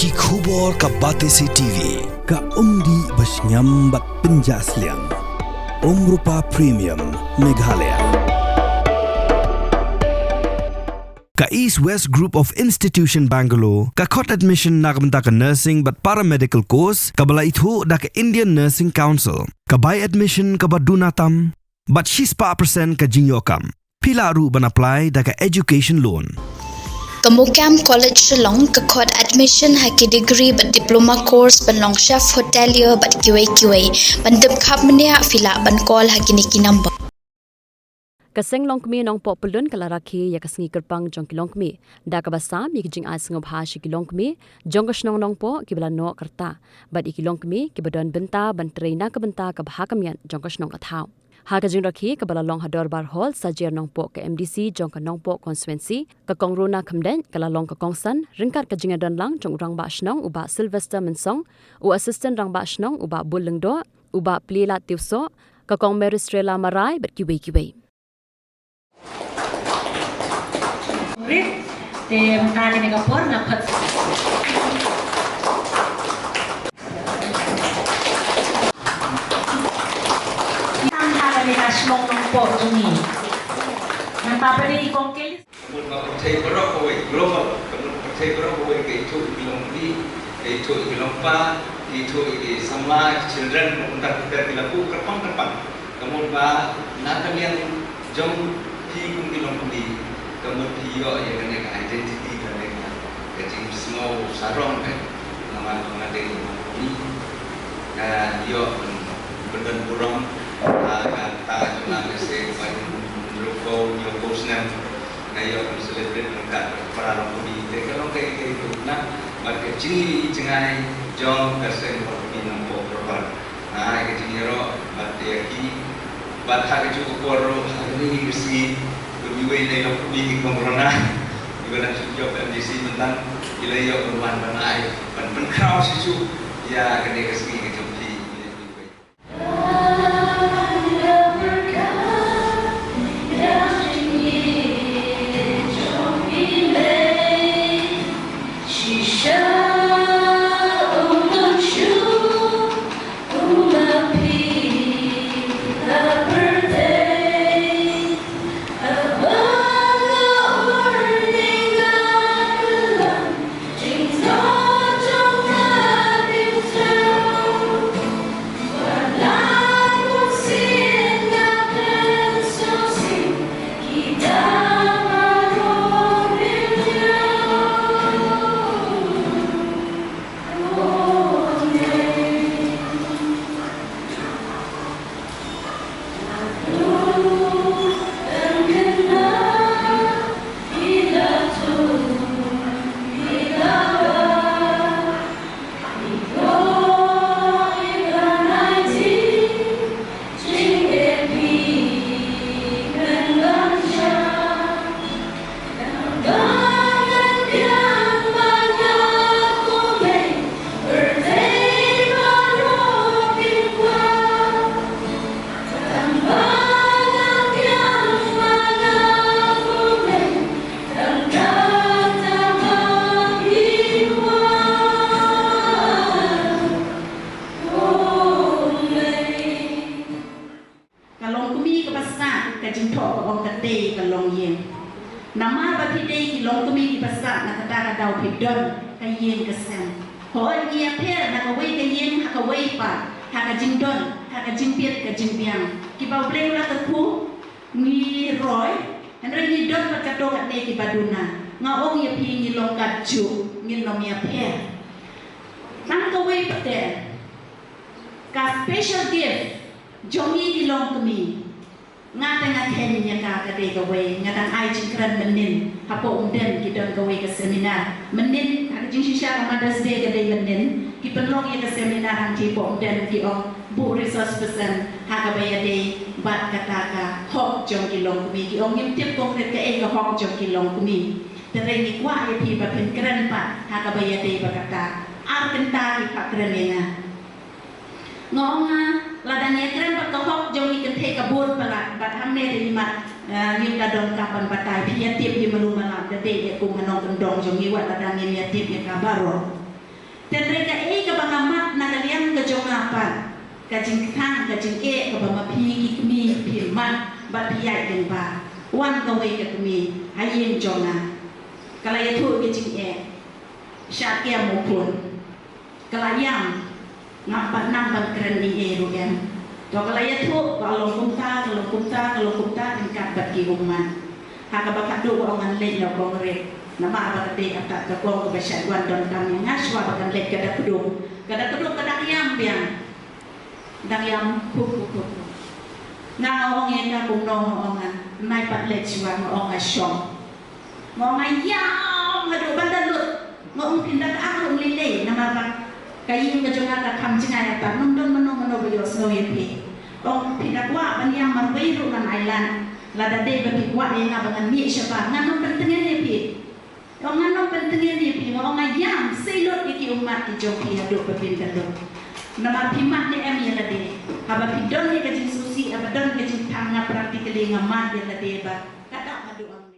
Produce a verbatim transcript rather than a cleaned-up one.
Ki khubor ka Batesi T V, ka umdih ba shngiam bad pynjah sliang. Umrupa Premium, Meghalaya. Ka East West Group of Institution Bangalore, ka khot admission na ka bynta ka nursing bad paramedical course, kaba la ithuh da ka Indian Nursing Council, ka bai admission kaba duna tam, bad shispah percent ka jingïoh kam. Phi lah ruh ban apply da ka education loan. Ka MOKAM College Shillong ka khot admission ha ki degree bad diploma course ban long chef hotelier bad kiwei kiwei. Ban tip khapbniah phi lah ban call ha kine ki number. Ka seng longkmie Nongpoh Pyllun ka la rakhe ïa ka sngi kyrpang jong ki longkmie, da kaba sam ïa ki jingai sngewbha sha ki longkmie jong ka shnong Nongpoh kiba la noh ka rta, bad ïa ki longkmie kiba don bynta ban trei na ka bynta kaba ha ka miat jong ka shnong ka thaw. Ha ka jingrakhe kaba la long ha Dorbar Hall, Sajer Nongpoh, ka M D C jong ka Nongpoh Constituency, ka Kong Rona Khymdeit, ka la long ka kongsan ryngkat ka jingïadonlang jong u Rangbah Shnong u Bah Sylvester Mynsong, u Assistant Rangbah Shnong u Bah Bul Lyngdoh, u Bah Plielad Tiewsoh, ka Kong Mary Estrella Marai bad kiwei kiwei. Rit, te mynta kane ka por nga pat. Tang ha kane ka shnong Nongpoh jong ngi. Nangta pat i Kong Kelly. Ka mut ba pyrthei baroh kawei, global, ka mut pyrthei baroh kawei ka ithuh ïa ki longkmie, ka ithuh ïa ki longpa, ka ithuh ïa ki samla, ki children, kumta kumta ki la buh kyrpang kyrpang. Ka mut ba na ka liang jong phi kum ki longkmie, ka mut phi ïoh ïa kane ka identity, kane ka, ka jingsngew sarong, eh, namar ba nga dei longkmie. Ka ïoh ban, ban don burom, ah, kata jong nga lehse ban ruh ko ïoh ko snem. Nga ïoh ban celebrate ryngkat para longkmie. Te ka long kaei kaei ruh na, bad ka jingïohi jngai jong ka seng longkmie Nongpoh Dorbar. Ai ka jingïaroh bad ïa ki, bad ha kajuh ka por ruh ha kane ka sngi, iwei na i longkmie i Kong Rona, iba dang shu jop M D C mynta, i la ïoh ban wan ban ai ban pynkhraw shisha ïa kane ka sngi ka jong phi. Ka longkmie kaba sah, ka jingthoh ka ong ka tei ka longïing. Namar ba phi dei ki longkmie kiba sah, na kata ka daw phi don ka ïing ka sem. Hooid ngi ïapher na kawei ka ïing ha kawei pat, ha ka jingdon, ha ka jingbit ka jingbiang. Kiba U Blei u la kyrkhu ngi roi, hynrei ngi don bad katto katne kiba duna. Nga ong ïa phi ngi long katjuh, ngin ym ïapher. Tang kawei pat te, ka special gift jong ngi ki longkmie. Nga te nga khein ïa ka, ka dei kawei, nga dang ai jingkren mynnin hapoh Umden ki don kawei ka seminar. Mynnin ha ka jingshisha ka Mother's Day ka dei mynnin, ki pynlong ïa ka seminar hangtei hapoh Umden, ki ong buh resource person ha kaba ïadei bad kata ka hok jong ki longkmie. Ki ong ngim tip konkret kaei ka hok jong ki longkmie. Te hynrei ngi kwah ïa phi ba phin kren pat ha kaba ïadei bad kata. Ar kynta ki phah kren ïa nga. Nga ong nga, lada ngi ïakren bad ka hok jong ngi kynthei ka bun palat, bad hangne te imat, eh, ngim da donkam ban batai, phi ïatip ïa malu malam, da dei ïa kum ha nongkyndong jong ngi wat lada ngim ïatip ïa ka baroh. Hynrei kaei kaba nga mad na ka liang ka jong nga pat, ka jingkthang, ka jingeh kaba ma phi ki kmie phi mad bad phi ïaid lyngba. Wan kawei ka kmie ha ïing jong nga, ka la ïathuh ka jingeh. Shah kem u khun. Ka la ïam, ngam pat nang ban kren ei ei ruh em. To ka la ïathuh, ka long kumta, ka long kumta, ka long kumta, ryngkat bad ki ummat. Ha kaba khatduh ka ong ngan leit na kong Rit. Namar ba ka dei kata ka kong kaba shait wan donkam ïa nga shuwa ba kan leit, ka da kdup. Ka da kdup, ka da ïam biang. Dang ïam khup khup khup. Nga ong ïa ka kumno, nga ong nga, nai pat leit shuwa, nga ong nga shong. Nga ong nga ïam haduh ban da lut. Nga ong phin da ka ar ong lei lei namar ba ka ïing ka jong nga ka kham jngai, ata ym don mano mano ba ïohsngew ïa phi. Ong phi da kwah ban ïam marwei ruh ngan ai lad. Lada dei ba phi kwah ïa nga ba ngan mih shabar, ngan ym pyntngen ïa phi. Ong ngan ym pyntngen ïa phi, nga ong nga ïam sei lut ïa ki ummat ki jong phi haduh ba phin da lut. Namar phi mad ne em ïa lade? Haba phi don ïa ka jingsngewsih, haba don ka jingthrang, nga practically nga mad ïa lade ba ka dap haduh